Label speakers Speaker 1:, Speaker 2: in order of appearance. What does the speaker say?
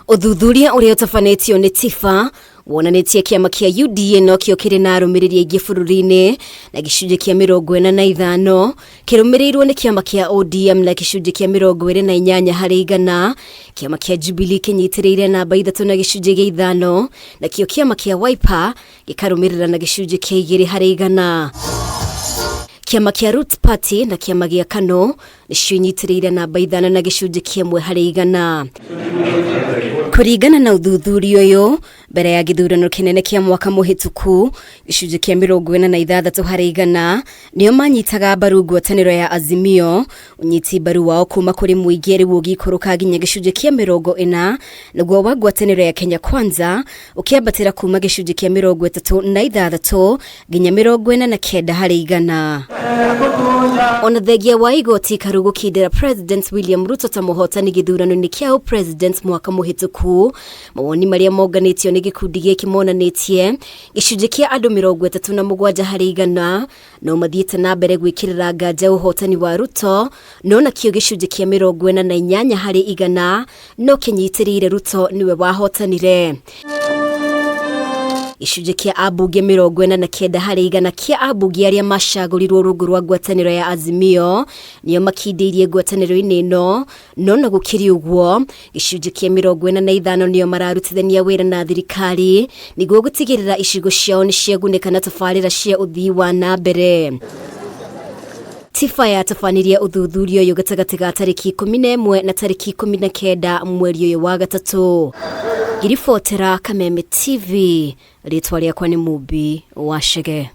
Speaker 1: Ũthuthuria ũrĩa ũtabanĩtio nĩ TIFA wonanĩtie kĩama kĩa UDA nokĩo kĩrĩ na arũmĩrĩri aingĩ bũrũri-inĩ na gĩcunjĩ kĩa 45, kĩrũmĩrĩirwo nĩ kĩama kĩa ODM na gĩcunjĩ kĩa 28 harĩ igana. Kĩama kĩa Jubilee kĩnyitĩrĩire namba 3 na gĩcunjĩ gĩa 5, nakĩo kĩama kĩa Wiper gĩkarũmĩrĩra na gĩcunjĩ kĩa 2 harĩ igana. Kĩama kĩa Roots Party na kĩama gĩa KANU nĩcio inyitĩrĩire namba 5 na gĩcunjĩ kĩa 1 harĩ igana. Kũringana na ũthuthuria ũyũ, mbere ya gĩthurano kĩnene kĩa mwaka mũhĩtũku, gĩcunjĩ kĩa 46 harĩ igana nĩo manyitaga mbaru ngwatanĩro ya Azimio. Ũnyiti mbaru wao kuma kũrĩ mũingĩ rĩu ũgĩikũrũka nginya gĩcunjĩ kĩa 40, naguo wa ngwatanĩro ya Kenya Kwanza ũkĩambatĩra kuma gĩcunjĩ kĩa 36 nginya 49 harĩ igana. Ona thengia wa igoti karu gũkindĩra President William Ruto ta mũhotani gĩthurano-inĩ kĩa ũpresident mwaka mũhĩtũku, mawoni marĩa monganĩtio nĩ gĩkundi gĩkĩ monanĩtie gĩcunjĩ kĩa andũ 37 harĩ igana no mathiĩte na mbere gwĩkĩrĩra nganja ũhotani wa Ruto, no nakĩo gĩcunjĩ kĩa 48 harĩ igana no kĩnyitĩrĩire Ruto nĩwe wahotanire. Gĩcunjĩ kĩa ambunge 49 harĩ igana kĩa ambunge arĩa macagũrirwo rungu rwa ngwatanĩro ya Azimio nĩo makindĩirie ngwatanĩro-inĩ ĩno, no na gũkĩrĩ ũguo gĩcunjĩ kĩa 45 nĩo mararutithania wĩra na thirikari nĩguo gũtigĩrĩra icigo ciao nĩ ciagunĩka na tabarĩra cia ũthii wa na mbere. TIFA yatabanirie ũthuthuria ũyũ gatagatĩ ga tarĩki 11 na tarĩki 19 mweri ũyũ wa gatatũ. Ngĩribotera Kameme TV, rĩtwa rĩakwa nĩ Mumbi wa Chege.